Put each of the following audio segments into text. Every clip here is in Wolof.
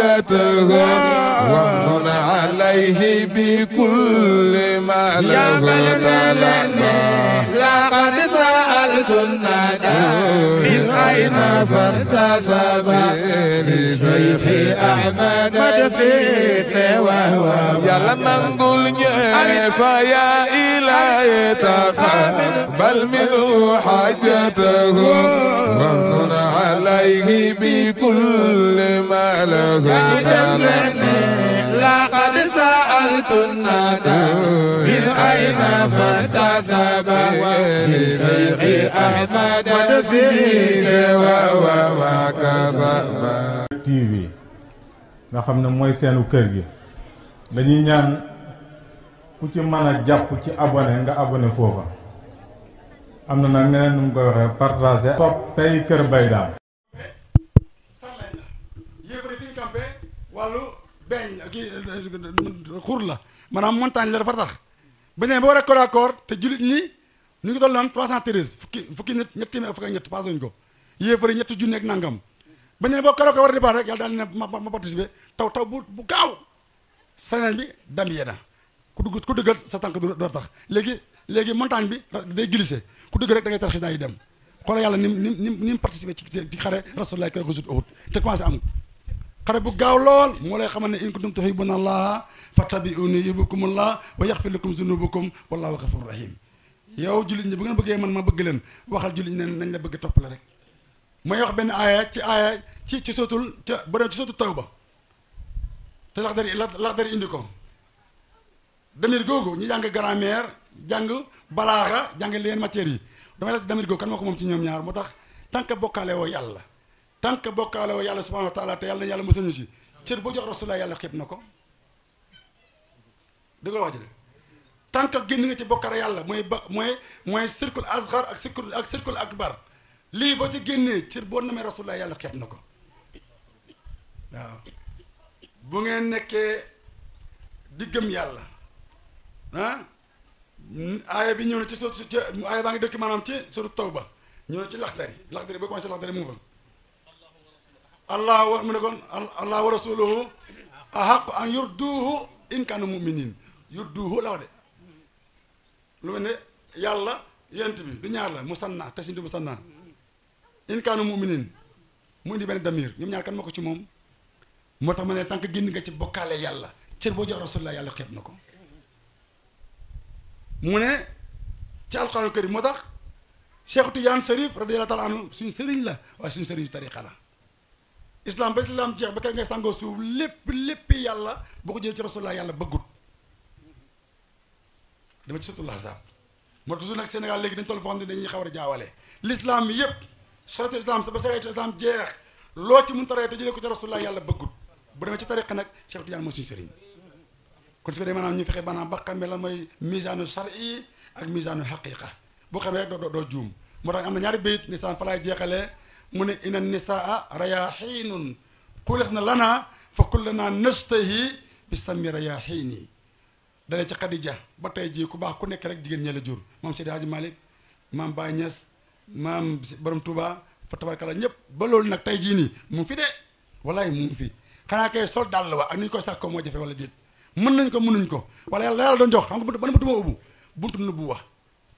حاجته وامن عليه بكل ما له لقد سألت الندى من أين فارتسب لشيخ أحمد مدسيس وهو يلا منقول فيا إلهي تقبل منه حاجته وامن عليه بكل ما له لقد سألت الندى من أين فارتسب لشيخ أحمد مدسيس وهو TV nga xam ne mooy seenu kër gi dañuy ñaan ku ci mën a jàpp ci abonné nga abonné foofa am na nag ñeneen nu mu koy waxee partager topp tey Kër Mbaye Dame sarlañ la yéefari fi ñu campé wàllu beeñ kii xur la maanaam montagne la dafa tax ba ne ba war a corps à corps te jullit ñi ñu ngi doon loon 313 fukki nit ñetti téeméer fukki ak ñett passé wuñ ko yéefari ñetti junni ak nangam ba ne boo koroo ko war a départ rek yàlla daal ne ma participer taw bu gaaw sañañ bi dam yee na ku dëggal sa tànk du tax léegi montagne bi day glissé ku dëgg rek da ngay tarxis naa yi dem xoolal yàlla ni mu participer ci xare rasulullah kër ko sut Uhud te commencé am xare bu gaaw lool moo lay xamal ne in kuntum tuhibbuna Allah fattabi'uni yuhbibkumullah wa yaghfir lakum zunubakum wallahu ghafurur rahim yow jullit ñi bu ngeen bëggee man ma bëgg leen waxal jullit ñi ne nañ la bëgg topp la rek mooy wax benn aaya ci sootul ca ba ci sootul Tawba te laxdari indi ko damir googu ñu jàng grammaire jàng balaaxa jàng leen matières yi damay la damir googu kan moo ko moom ci ñoom ñaar moo tax tant que bokkaale woo yàlla tant que bokkaale woo yàlla subhanahu wa taala te yàlla na yàlla mosal ñu si cër boo jox rasulullah yàlla xeeb na ko dëgg la wax ji de tant que génn nga ci bokkaale yàlla mooy circule asghar ak circule akbar lii boo ci génnee cër boo namee rasulullah yàlla xeeb na ko waaw bu ngeen nekkee di gëm yàlla aaya bi ñëw na ci aaya baa ngi dëkk maanaam ci suru Tawba ñëw na ci laxdari boo commencé laxdari mu ngi fa mu ne kon allah wa rasuluhu ahaqu an yurduhu in kaanu muminin yurduhu la wax de lu mel ne yàlla yent bi du ñaar la musanna te si di musanna in kaanu muminin mu indi benn damir ñoom ñaar kan moo ko ci moom moo tax ma ne tant que génn nga ci bokkaale yàlla cër boo jox rasulullah yàlla xeeb na ko mu ne ci alxuraan karim moo tax Cheikh Tidiane Sarif radiyallahu taala anhu suñu sëriñ la waaye suñu sëriñ tariqa la islam ba islam jeex ba kër ngay sàngoo suuf lépp yàlla boo ko jëlee ci rasulullah yàlla bëggut dama ci sutul ahzab moo tax toujours nag Sénégal léegi dañ toll foo xam ne dañuy xaw a jaawale l'islam bi yëpp saratu islam sa ba saratu islam jeex loo ci mun taree te jëlee ko ci rasulullah yàlla bëggut bu demee ci tariqa nag Cheikh Tidiane mooy suñu sëriñ kon su ko dee maanaam ñu fexe maanaam ba xamee lan mooy misaanu shar'i ak misaanu haqiqa boo xamee rek doo juum moo tax am na ñaari bayit nisaan fa laay jeexalee mu ne inna nisaa rayaxiinun xuliqna lana fa kullana nastahi bi sami rayaxiini dalee ci Xadija ba tey jii ku baax ku nekk rek jigéen ñee la jur maam Seydi Hadji Malick maam Baye Niass maam Borom Touba fa tabarkalla ñëpp ba loolu nag tey jii nii mu ngi fi de wallaay mu ngi fi xanaa kay sol dàll wa ak ni ñu koy sàkkoo moo jafe wala déet mën nañ ko mënuñ ko wala yàlla doon jox xam nga ban buntu moo ubbu buntu nubuwa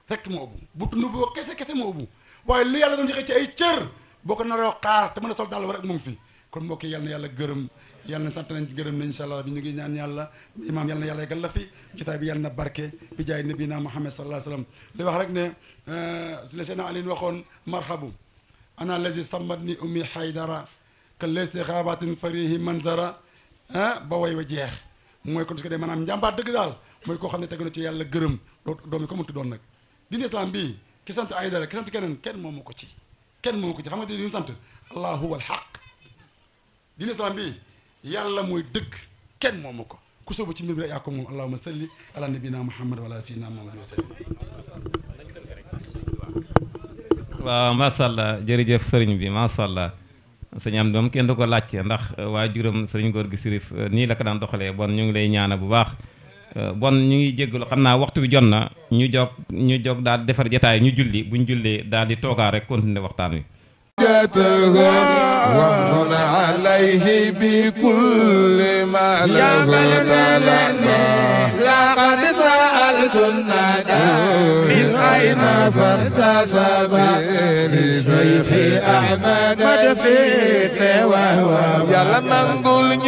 rek moo ubbu buntu nubuwa kese moo ubbu waaye lu yàlla doon joxe ci ay cër boo ko naroo xaar te mën a sol dàll wa rek mu ngi fi kon mbokk yi yàlla na yàlla gërëm yàlla na sant nañ gërëm nañ incha allah bi ñu ngi ñaan yàlla imaam yàlla na yàlla yeggal la fi kitaab bi yàlla na barke bi jaay nabina Muhammad sallallahu alayhi wa sallam li wax rek ne le Seydina Ali waxoon marhabu ana lazi sammat ni ummi haydara ka lesi xaabatin farihi manzara ba way wa jeex mooy kon su ko dee maanaam njàmbaar dëgg daal mooy koo xam ne tegu na ci yàlla gërëm doomi ko mënti doon nag diine islam bii ki sant Aydara ki sant keneen kenn moomu ko ci xam nga di ñu sant allah huwa al haq diine islam bii yàlla mooy dëgg kenn moomu ko ku sóobu ci mbir mi rek yaa ko moom allahumma salli ala nabina muhammad wa ala sayyidina muhammad wa sallim waaw macha allah jërëjëf sëriñ bi macha allah sëñ am doom kenn du ko laajte ndax waajuram sëriñ góor gi sirif nii la ko daan doxalee bon ñu ngi lay ñaana bu baax bon ñu ngi jéggalu xam naa waxtu bi jot na ñu jóg daal defar jataay ñu julli buñ jullee daal di toogaa rek continuer waxtaan wi ومن عليه بكل ما له لقد سألت الندى من أين فارتسب لشيخ أحمد مدفيس وهو يا لما نقول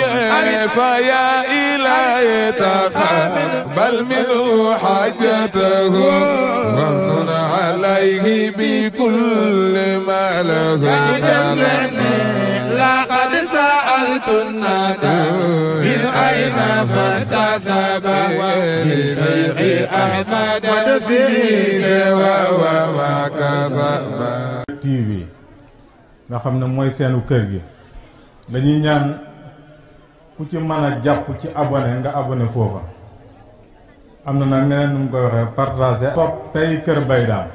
فيا إلهي تقبل منه حاجته ومن عليه بكل ما له لقد سألت الندى من أين فارتسب لشيخ أحمد مدفيس وهو TV nga xam ne mooy seenu kër gi dañuy ñaan ku ci mën a jàpp ci abonné nga abonné foofa am na nag neneen nu mu koy waxee partager topp tey Kër Baye Dame